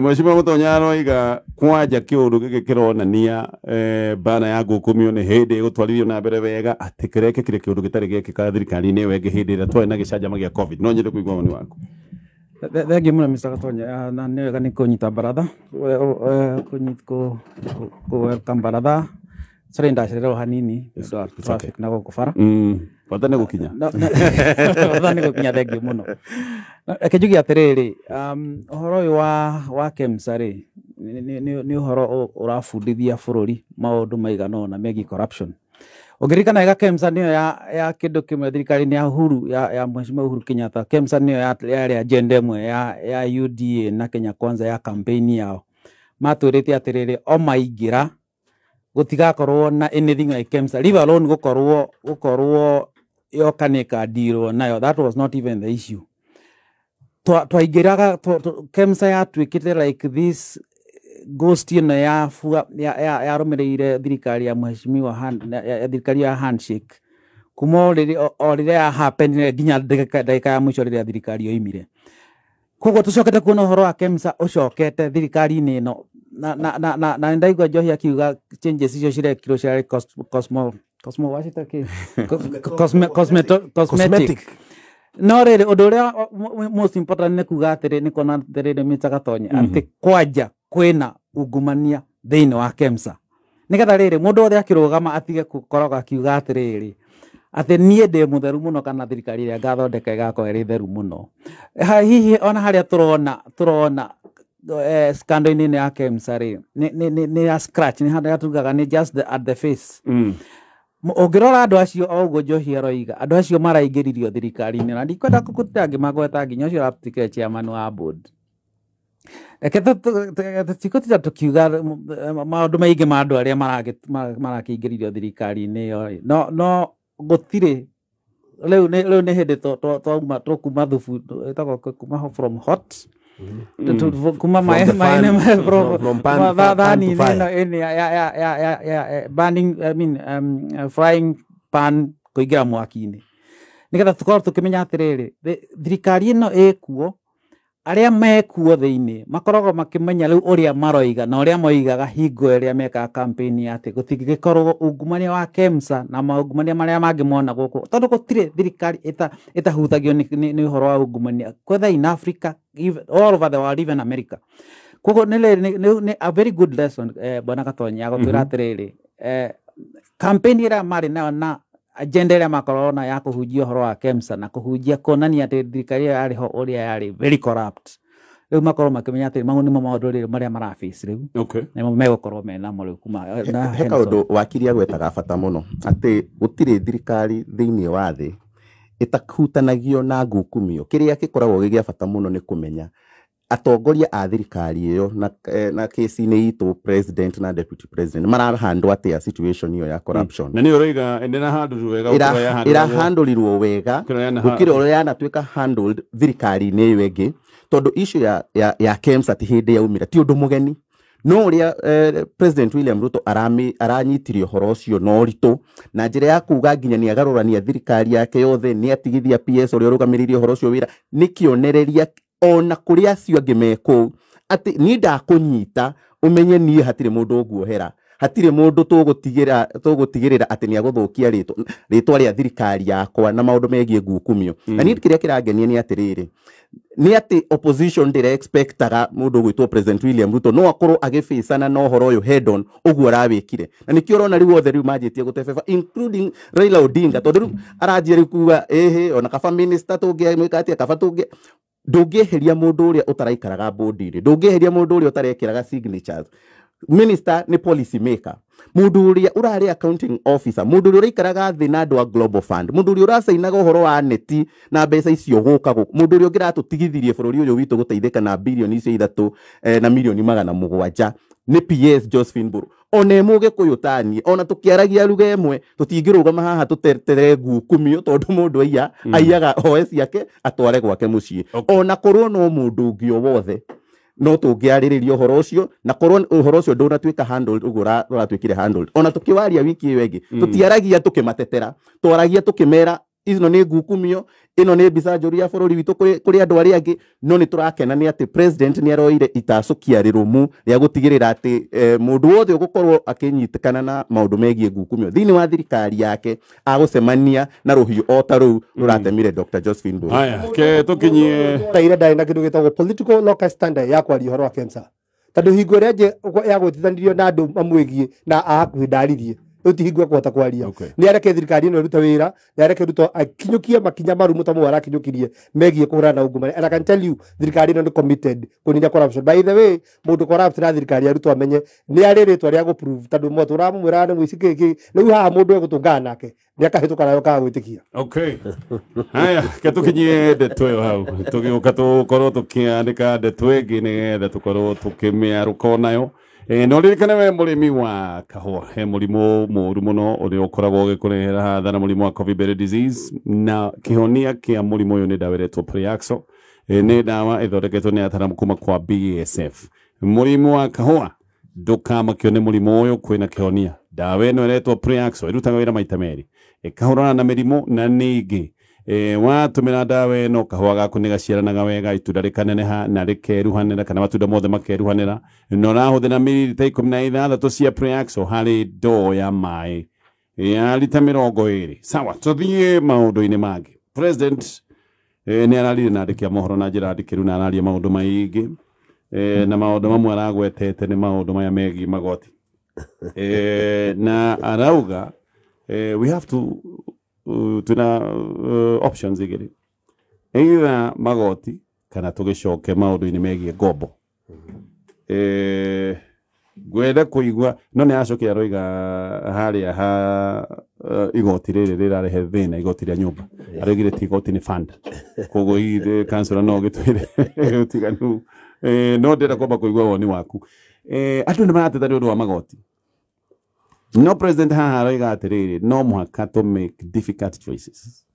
Mheshimiwa Mutonya aroiga kwanja kĩũndũ gĩkĩ kĩronania bana ya ngukumio nĩ hĩndĩ ĩgũtwarithio na mbere wega, atĩ kĩrekĩkire kĩũndũ gĩtarĩ gĩekĩka thirikari-inĩ ĩyo ĩngĩ hĩndĩ ĩrĩa twarĩ na gĩcanjama gĩa COVID. No nyende kũigua woni waku. Thengiũ mũno Mr. Gatonya, na nĩ wega nĩ kũnyita baratha, kũ welcome baratha. Sorry ndacererwo hanini nĩ ũndũ wa traffic na gũkũ bara. Bata nĩ gũkinya. Bata nĩ gũkinya, thengiũ mũno. Reke njuge atĩrĩrĩ, ũhoro ũyũ wa KEMSA rĩ, nĩ ũhoro ũrabundithia bũrũri maũndũ maigana ũna megiĩ corruption. Ũngĩririkana wega KEMSA nĩyo ya kĩndũ kĩmwe thirikari-inĩ ya Uhuru, ya Mheshimiwa Uhuru Kenyatta. KEMSA nĩyo yarĩ agenda ĩmwe ya UDA na Kenya Kwanza ya campaign yao. Matwĩrĩte atĩrĩrĩ, o maingĩra gũtigakorwo na anything like KEMSA, leave alone gũkorwo yoka nĩ ĩkandirwo nayo. That was not even the issue. Twaingĩraga KEMSA yatuĩkĩte like this ghost ĩno yarũmĩrĩire thirikari ya Mheshimiwa thirikari ya handshake kuma o rĩrĩa ya happen nginya ndagĩka ya mũico rĩrĩa thirikari yoimire. Koguo tũcokete kuona ũhoro wa KEMSA ũcokete thirikari-inĩ ĩno, na nĩndaigua Njohi akiuga changes icio cirekirwo ciarĩ cosmetic. No rĩrĩ, ũndũ ũrĩa most important nĩ kuga atĩrĩ, nĩ kuona atĩrĩrĩ Mr. Gatonye, atĩ kwanja kwĩna ungumania thĩinĩ wa KEMSA. Nĩgetha rĩrĩ mũndũ wothe akĩrũgama atige gũkoragwo akiuga atĩrĩrĩ atĩ niĩ ndĩ mũtheru mũno kana thirikari ĩrĩa ngathondeka ĩgakorwo ĩrĩ theru mũno. Hihi ona harĩa tũrona scandal-inĩ ĩno ya KEMSA rĩ, nĩ ya scratch, nĩ harĩa tugaga nĩ just at the face. Ũngĩrora andũ acio o ũguo Njohi aroiga, andũ acio maraingĩririo thirikari-inĩ, na ndikwenda kũgũtĩra ngĩmagweta nginya ũcio ũratuĩkire chairman wa board. Reke tũtigũtinda tũkiuga maũndũ maingĩ ma andũ arĩa marakĩingĩririo thirikari-inĩ ĩyo, no gũtirĩ rĩu nĩ hĩndĩ twauma tũkuma thubu, ĩtagwo kuma from hot kuma thani-inĩ ĩno ya burning, I mean frying pan kũingĩra mwaki-inĩ, nĩgetha tũkorwo tũkĩmenya atĩrĩrĩ thirikari ĩno ĩkuo, arĩa mekuo thĩinĩ makoragwo makĩmenya rĩu ũrĩa maroiga na ũrĩa moigaga hingo ĩrĩa mekaga campaign atĩ gũtingĩkorwo ungumania wa KEMSA na maungumania marĩa mangĩ mona gũkũ, tondũ gũtirĩ thirikari ĩtahutagio nĩ ũhoro wa ungumania, whether in Africa, all over the world, even America. Koguo nĩ a very good lesson Bwana Gatonya agũtwĩra atĩrĩrĩ, campaign ĩrĩa marĩ nayo na agenda ĩrĩa makoragwo nayo ya kũhunjia ũhoro wa KEMSA na kũhunjia kuonania atĩ thirikari ĩyo yarĩ ho ũrĩa yarĩ very corrupt, Rĩu makorwo makĩmenya atĩ mau nĩmo maũndũ rĩrĩ marĩa maraface rĩu. Nĩmo megũkorwo menamo rĩu kuma na He kaũndũ wakiri agwetaga bata mũno, atĩ gũtirĩ thirikari thĩinĩ wa thĩ ĩtahutanagio na ngukumio. Kĩrĩa gĩkoragwo gĩ gĩa bata mũno nĩ kũmenya atongoria a thirikari ĩyo na kesi-inĩ itũ president na deputy president marahandwo atĩa situation ĩyo ya corruption. Na nĩ ũroiga ndĩrahandũrirwo wega gũkĩra yahandũrirwo- Ĩrahandũrirwo wega gũkĩra gũkĩra ũrĩa yanatuĩka handled thirikari-inĩ ĩyo ĩngĩ, tondũ issue ya KEMSA ti hĩndĩ yaumĩra, ti ũndũ mũgeni, no ũrĩa President William Ruto aranyitire ũhoro ũcio na ũritũ na njĩra ya kuga nginya nĩ agarũrania thirikari yake yothe, nĩ atigithia PS ũrĩa ũrũgamĩrĩire ũhoro ũcio wĩra, nĩ kĩonereria ona kũrĩ acio angĩ me kũu atĩ niĩ ndakũnyita ũmenye niĩ hatirĩ mũndũ ũguohera, hatirĩ mũndũ tũgũtigĩrĩra atĩ nĩ agũthũkia rĩtwa rĩa thirikari yakwa na maũndũ megiĩ ngukumio. Na niĩ kĩrĩa kĩrangenia nĩ atĩrĩrĩ, nĩ atĩ opposition ndĩra expectaga mũndũ ũgwĩtwo President William Ruto no akorwo agĩbĩcana na ũhoro ũyũ head on ũguo arawĩkire, na nĩkĩo ũrona rĩu othe rĩu manjĩtie gũtebeba, including Raila Odinga, tondũ rĩu aranjia rĩu kuga ĩhĩ ona kaba minister tũngĩmwĩka atĩa, kaba tũngĩ ndũngĩeheria mũndũ ũrĩa ũtaraikaraga bodi-inĩ, ndũngĩeheria mũndũ ũrĩa ũtarekĩraga signatures. Minister nĩ policy maker, mũndũ ũrĩa ũrarĩ accounting officer, mũndũ ũrĩa ũraikaraga thĩ na andũ a Global Fund, mũndũ ũrĩa ũracainaga ũhoro wa neti na mbeca icio gũka gũkũ, mũndũ ũrĩa ũngĩratũtigithirie bũrũri ũyũ witũ gũteithĩka na bilioni icio 3 na milioni 700 nĩ PS Josephine Mburu. Ona ĩ mũgĩkũyũ taniĩ, ona tũkĩaragia ruga ĩmwe tũtingĩrũgama haha tũtetere ngukumio, tondũ mũndũ aiya aiyaga hoe ciake atware gwake mũciĩ. Ona korwo no mũndũ ũngĩ o wothe no tũngĩarĩrĩria ũhoro ũcio, na korwo ũhoro ũcio ndũnatuĩka handled ũguo ũratuĩkire handled. Ona tũkĩwaria wiki ĩyo ĩngĩ tũtiaragia tũkĩmatetera, twaragia tũkĩmera ĩno nĩ ngukumio, ĩno nĩ mbica njũru ya bũrũri witũ kũrĩ andũ arĩa angĩ. No nĩ tũrakena nĩ atĩ president nĩ aroire itacũkia rĩrũmu rĩa gũtigĩrĩra atĩ mũndũ wothe ũgũkorwo akĩnyitĩkana na maũndũ megiĩ ngukumio thĩinĩ wa thirikari yake agũcemania na rũhiũ o ta rũu rũratemire Dr. Josephine Mburu. Haya, ke tũkinyie Raila ndarĩ na kĩndũ gĩtagwo political locus standi ya kwaria ũhoro wa KEMSA, tondũ hingo ĩrĩa ya gwĩtithanirio na andũ mamwĩgiĩ na a hakuhĩ ndaririe, rĩu ti hingo ekũhota kwaria. Nĩ areke thirikari ĩno ĩrute wĩra, nĩ areke Ruto akinyũkie makinya maru ta mau arakinyũkirie megiĩ kũhũrana na ungumania. And I can tell you thirikari ĩno nĩ committed kũnina corruption. By the way, mũndũ corrupt na thirikari ya Ruto amenye nĩ arĩ rĩtwa rĩa gũprove, tondũ mwatũramwĩraga nĩ mũici kĩ rĩu haha mũndũ egũtũngana nake nĩ akahĩtũka nayo kaga gwĩtĩkia. Haya, ke tũkinyie ndeto ĩyo hau, tũgĩũka tũkorwo tũkĩandĩka ndeto ĩngĩ nĩgetha tũkorwo tũkĩmĩarũka onayo. No ririkane we mũrĩmi wa kahũa, he mũrimũ mũũru mũno ũrĩa ũkoragwo ũgĩkũrehera hathara, mũrimũ wa coffee berry disease, na kĩhonia kĩa mũrimũ ũyũ nĩ ndawa ĩretwo Priaxor. Nĩ ndawa ĩthondeketwo nĩ ataaramu kuma kwa BASF. Mũrimũ wa kahũa ndũkamakio nĩ mũrimũ ũyũ, kwĩna kĩhonia. Ndawa ĩno ĩretwo Priaxor ĩrutaga wĩra maita merĩ, ĩkahũrana na mĩrimũ na ningĩ watũmĩra ndawa ĩno kahũa gaku nĩ gaciaranaga wega, itunda rĩkaneneha na rĩkeruhanĩra, kana matunda mothe makeruhanĩra. Na ũrahũthĩra mililita 16 cia Priaxor harĩ ndoo ya maĩ ya rita 20. Sawa, tũthiĩ maũndũ-inĩ mangĩ. President nĩ araririe na andĩki a mohoro na njĩra ndikĩru, na araria maũndũ maingĩ, na maũndũ mamwe aragwetete nĩ maũndũ maya megiĩ magoti. Na arauga we have to twĩna options igĩrĩ, either magoti kana tũgĩcoke maũndũ-inĩ megiĩ ngombo. Ngwenda kũigua no nĩ acokire aroiga harĩa ha igoti rĩrĩ rĩrarehe thĩna, igoti rĩa nyũmba. Aroigire ti igoti nĩ fund, koguo ithe kansũra no gĩtwĩre ũtiganu. No ndĩrenda kwamba kũigua woni waku. Andũ nĩ marateta nĩ ũndũ wa magoti, no president haha aroiga atĩrĩrĩ, no mũhaka to make difficult choices.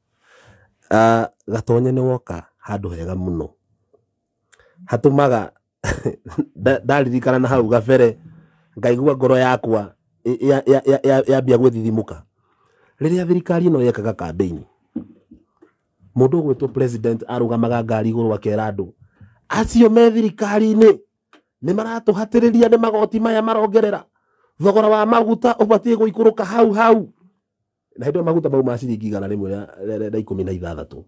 Gatonye nĩ woka handũ hega mũno, hatũmaga ndaririkana na hau gabere ngaigua ngoro yakwa yambia gwĩthithimũka. Rĩrĩa thirikari ĩno yekaga campaign, mũndũ ũgwĩtwo president arũgamaga ngari igũrũ akera andũ acio me thirikari-inĩ nĩ maratũhatĩrĩria nĩ magoti maya marongerera, thogora wa maguta ũbatiĩ gũikũrũka hau hau. Na hĩndĩ ĩyo maguta mau ma ciringi 116.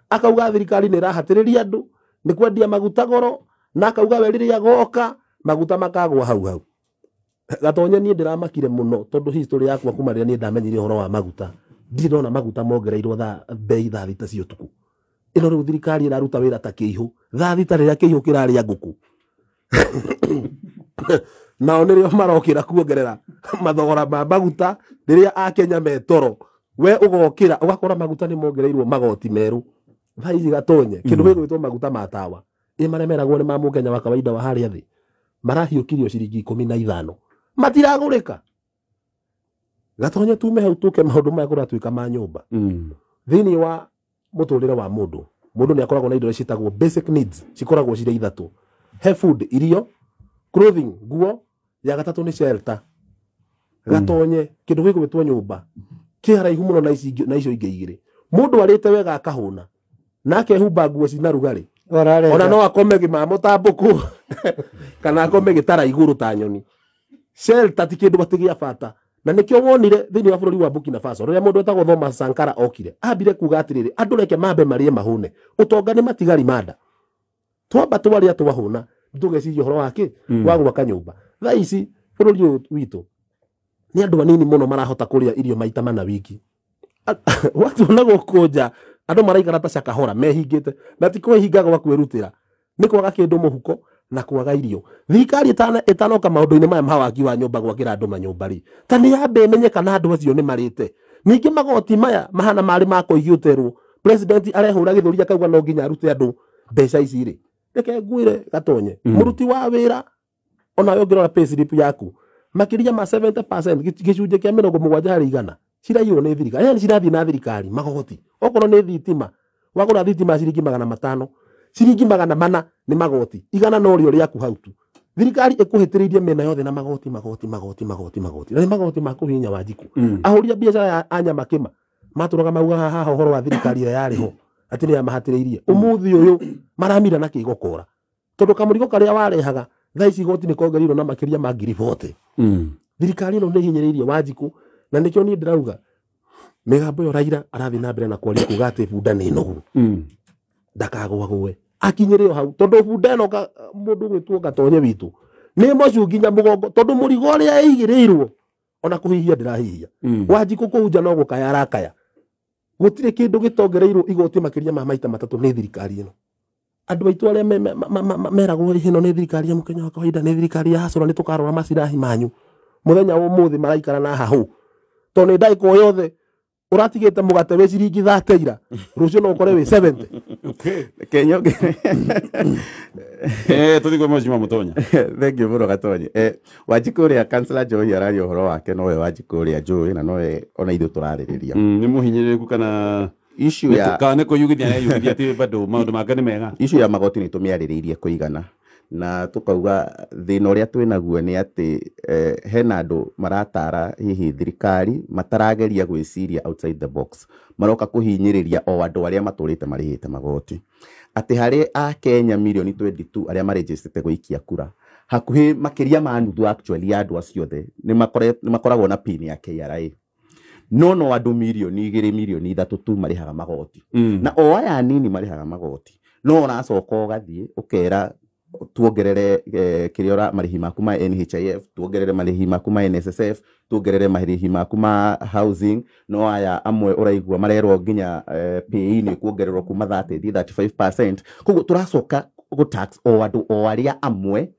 Akauga thirikari nĩ ĩrahatĩrĩria andũ nĩ kwendia maguta goro, na akauga we rĩrĩa goka maguta makagwa hau hau. Gatonye niĩ ndĩramakire mũno tondũ history yakwa kuma rĩrĩa niĩ ndamenyire ũhoro wa maguta, ndirĩ ndona maguta mongereirwo bei thaa 3 cia ũtukũ. Ĩno rĩu thirikari ĩraruta wĩra ta kĩihũ. Thaa thita rĩrĩa kĩihũ kĩrarĩa ngũkũ. Nao nĩrĩo marokĩra kuongerera mathogora ma maguta rĩrĩa akenya metoro. We ũgokĩra ũgakora maguta nĩ mongereirwo magoti merũ. Thaa ici Gatonye kĩndũ gĩgwĩtwo maguta ma tawa. Ĩ marĩa meragwo nĩ ma mũkenya wa kawaida wa harĩa thĩ. Marahiũkirio ciringi 15. Matiragũrĩka. Gatonye tume hau tũke maũndũ maya kũratuĩka ma nyũmba. Thĩinĩ wa mũtũrĩre wa mũndũ, mũndũ nĩ akoragwo na indo iria ciĩtagwo basic needs, cikoragwo cirĩ ithatũ. He food, irio, clothing, nguo, ya gatatũ nĩ shelter. Gatonye kĩndũ gĩgwĩtwo nyũmba kĩ haraihu mũno na ici na icio ingĩ igĩrĩ. Mũndũ arĩte wega akahũna na akehumba nguo cina rugarĩ, ona no akome gĩmamo ta mbũkũ kana akome gĩtara igũrũ ta nyoni. Shelter ti kĩndũ atĩ gĩa bata. Na nĩkĩo wonire thĩinĩ wa bũrũri wa Burkina Faso rĩrĩa mũndũ wetagwo Thomas Sankara okire, ambire kuga atĩrĩrĩ, andũ reke mambe marĩe mahũne, ũtonga nĩ matigari manda, twamba twarĩa twahũna tũgeciria ũhoro wa kĩ wa gwaka nyũmba. Thaa ici bũrũri ũyũ witũ nĩ andũ anini mũno marahota kũrĩa irio maita mana wiki. Watuona gũkũ nja andũ maraikara ta cakahora mehingĩte, na ti kwĩhinga gwa kwĩrutĩra, nĩ kwaga kĩndũ mũhuko na kwaga irio. Thirikari ĩtanoka maũndũ-inĩ maya ma waki wa nyũmba gwakĩra andũ manyũmba rĩ, ta nĩ yambe ĩmenye kana andũ acio nĩ marĩte. Ningĩ magoti maya mahana marĩ ma kũiyũterwo, president arehũra gĩthũri akauga no nginya arute andũ mbeca ici rĩ. Reke ngwĩre Gatonye, mũruti wa wĩra onawe ũngĩrora payslip yaku makĩria ma 70% gĩcunjĩ kĩa 70% ciraiywo nĩ thirikari. Yani cirathiĩ na thirikari magoti. Okorwo nĩ thitima, wagũra thitima ciringi 500, ciringi 400 nĩ magoti, 100 no rĩo rĩaku hau tu. Thirikari ĩkũhĩtĩrĩirie mĩena yothe na magoti magoti magoti magoti magoti. Na nĩ magoti ma kũhihinya Wanjikũ. Ahũri a biacara a nyama kĩma matũraga maugaga haha ũhoro wa thirikari ĩrĩa yarĩ ho atĩ nĩ yamahatĩrĩirie. Ũmũthĩ ũyũ maramira na kĩgokora, tondũ kamũrigo karĩa warehaga thaa ici igoti nĩ kongereirwo na makĩria ma 40,000. Thirikari ĩno nĩ ĩhinyĩrĩirie Wanjikũ, na nĩkĩo niĩ ndĩrauga mĩgambo ĩyo Raila arathiĩ na mbere na kwaria kuga atĩ bunda nĩ nogu, ndakagwagwe akinyĩre o hau, tondũ bunda ĩno mũndũ ũgwĩtwo Gatonye witũ nĩ mocu nginya mũgongo, tondũ mũrigo ũrĩa ĩigĩrĩirwo ona kũhihia ndĩrahihia. Wanjikũ kũu nja no gũkaya arakaya. Gũtirĩ kĩndũ gĩtongereirwo igoti makĩria ma maita matatũ nĩ thirikari ĩno. Andũ aitũ arĩa meragwo ĩno nĩ thirikari ya mũkenya wa kawaida, nĩ thirikari ya hasora, nĩ tũkarora macirahi manyu. Mũthenya wa ũmũthĩ maraikara na hahũ, tondũ nĩ ndagĩka o yothe ũratigĩte mũgate wĩ ciringi 30 ira, rũciũ no ũkore wĩ 70. Kenya tũthiĩ kwĩ Mheshimiwa Mũtonya. Thank you mũno Gatonye. Wanjikũ ũrĩa Councillor Njohi araria ũhoro wake nowe Wanjikũ ũrĩa njũĩ na nowe ona ithuĩ tũrarĩrĩria. Nĩ mũhinyĩrĩrĩku kana issue ya kana nĩ kwĩyugithia areyugithia atĩ bado maũndũ make nĩ mega? Issue ya magoti nĩ tũmĩarĩrĩirie kũigana, na tukauga thĩna ũrĩa twĩnaguo nĩ atĩ hena andũ maratara hihi thirikari matarageria gwĩciria outside the box, maroka kũhinyĩrĩria o andũ arĩa matũrĩte marĩhĩte magoti. Atĩ harĩ a Kenya mirioni 22 arĩa marĩnjĩcĩte gũikia kura, hakuhĩ makĩria ma nuthu actually ya andũ acio othe nĩ makoragwo na pin ya KRA. No andũ mirioni 2 mirioni 3 tu marĩhaga magoti. Na o aya anini marĩhaga magoti, no ũracoka ũgathiĩ ũkera tuongerere kĩrĩa marĩhi maku ma NHIF, tuongerere marĩhi maku ma NSSF, tuongerere marĩhi maku ma housing. No aya amwe ũraigua marerwo nginya PAYE nĩ kuongererwo kuma 30 35%. Koguo tũracoka gũ tax o andũ o arĩa amwe,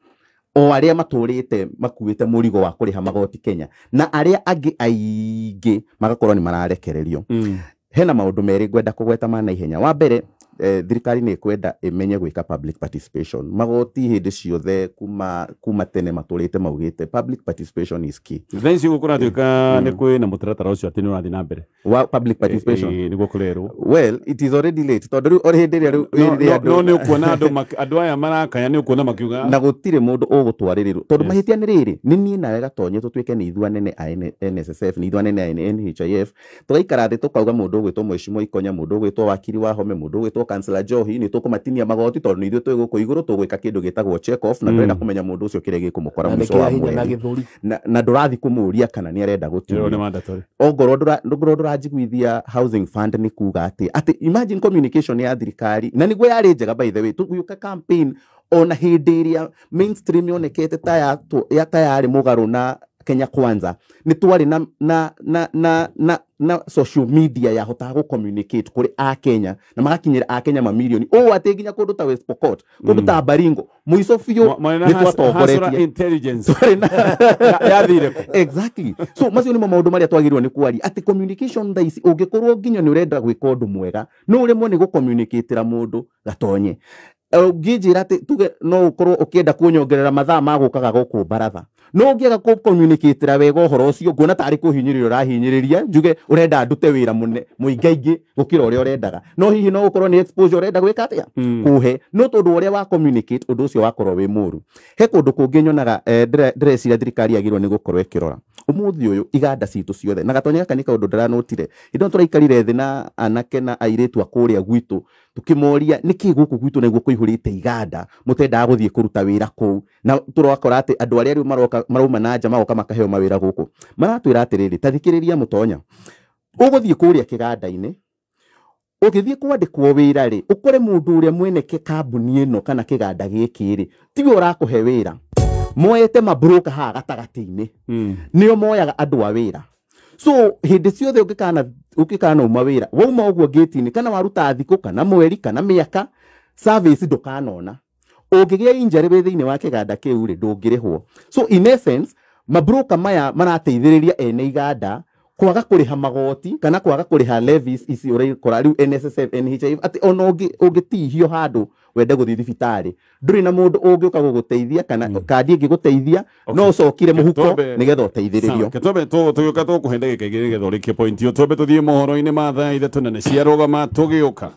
o arĩa matũrĩte makuĩte mũrigo wa kũrĩha magoti Kenya, na arĩa angĩ aingĩ magakorwo nĩ mararekererio. Hena maũndũ merĩ ngwenda kũgweta ma naihenya. Wa mbere, thirikari nĩ ĩkwenda ĩmenye gwĩka public participation. Magoti hĩndĩ ciothe kuma tene matũrĩte maugĩte public participation is key. Thaa ici gũkũratuĩka nĩ kwĩ na mũtaratara ũcio atĩ nĩ ũrathiĩ na mbere wa public participation. Nĩguo kũrerwo. Well, it is already late, tondũ rĩu o hĩndĩ ĩrĩa rĩu no nĩ ũkuona andũ aya marakaya, nĩ ũkuona makiuga na gũtirĩ mũndũ ũgũtwarĩrĩrwo, tondũ mahĩtia nĩ rĩrĩ, nĩ niĩ nawe Gatonye tũtuĩke nĩ ithuĩ anene a NSSF, nĩ ithuĩ anene a NHIF, tũgaikara thĩ tũkauga mũndũ ũgwĩtwo Mheshimiwa Ikonya, mũndũ ũgwĩtwo Wakiri Wahome, mũndũ ũgwĩtwo Councillor Njohi, nĩ tũkũmatinia magoti tondũ nĩ ithuĩ twĩ gũkũ igũrũ tũgwĩka kĩndũ gĩtagwo check off, na ndũrenda kũmenya mũndũ ũcio kĩrĩa gĩkũmũkora mũico wa mweri, na ndũrathiĩ kũmũria kana nĩ arenda gũtinio. Ongorwo ndũranjiguithia housing fund nĩ kuga atĩ imagine communication ya thirikari, na nĩguo yarĩ njega by the way, tũgĩũka campaign ona hĩndĩ ĩrĩa mainstream yonekete ta yarĩ mũgarũ na Kenya Kwanza nĩ twarĩ na social media yahotaga gũ communicate kũrĩ Akenya na magakinyĩra Akenya mamirioni ũũ atĩ nginya kũndũ ta West Pokot, kũndũ ta Baringo, mũico biũ nĩ twatongoretie intelligence twarĩ na yathire kũ? Exactly. So macio nĩmo maũndũ marĩa twagĩrĩirwo nĩ kwaria, atĩ communication thaa ici ũngĩkorwo nginya nĩ ũrenda gwĩka ũndũ mwega no ũremwo nĩ gũcommunicatĩra mũndũ gatonye. Ũngĩnjĩra atĩ tuge no ũkorwo ũkĩenda kũnyongerera mathaa ma gũkaga gũkũ baratha, no ũngĩaga kũcommunicatĩra wega ũhoro ũcio, nguona tarĩ kũhinyĩrĩria ũrahinyĩrĩria, njuge ũrenda ndute wĩra mũne mũingaingĩ gũkĩra ũrĩa ũrendaga, no hihi no ũkorwo nĩ exposure ũrenda gwĩka atĩa kũhe, no tondũ ũrĩa wa communicate ũndũ ũcio wakorwo wĩ mũru. He kũndũ kũngĩ nyonaga ndĩreciria thirikari yagĩrĩirwo nĩ gũkorwo ĩkĩrora ũmũthĩ ũyũ iganda citũ ciothe, na gatonya gaka nĩ kaũndũ ndĩranotire hĩndĩ ĩyo tũraikarire thĩ na anake na airĩtu a kũrĩa gwitũ tũkĩmoria nĩkĩ gũkũ gwitũ nĩguo kũihũrĩte iganda mũtendaga gũthiĩ kũruta wĩra kũu, na tũrakora atĩ andũ arĩa rĩu maroka marauma na nja magoka makaheo mawĩra gũkũ, maratwĩra atĩrĩrĩ, ta thikĩrĩria mũtonya, ũgũthiĩ kũrĩa kĩganda-inĩ, ũgĩthiĩ kwandĩkwo wĩra rĩ, ũkore mũndũ ũrĩa mwene kambuni ĩno kana kĩganda gĩkĩ rĩ, tiwe ũrakũhe wĩra, moete mabroka haha gatagatĩ-inĩ, nĩo moyaga andũ a wĩra. So hĩndĩ ciothe ũngĩkana uma wĩra, wauma ũguo gate-inĩ, kana waruta thikũ kana mweri kana mĩaka, service ndũkanona. Ũngĩgĩa injury wĩ thĩinĩ wa kĩganda kĩu rĩ, ndũngĩrĩhwo. So in essence mabroka maya marateithĩrĩria ene iganda kwaga kũrĩha magoti kana kwaga kũrĩha levies ici ũrakora rĩu NSSF, NHIF, atĩ ona ũngĩtihio handũ wende gũthiĩ thibitarĩ ndũrĩ na mũndũ ũngĩũka gũgũteithia kana kandi ĩngĩgũteithia, no ũcokire mũhuko nĩgetha ũteithĩrĩrio. Twambe tũgĩũka tũkũhe ndagĩka igĩrĩ nĩgetha ũrĩkie point ĩyo, twambe tũthiĩ mohoro-inĩ ma thaa 3 na nĩ ciarũgama tũgĩũka.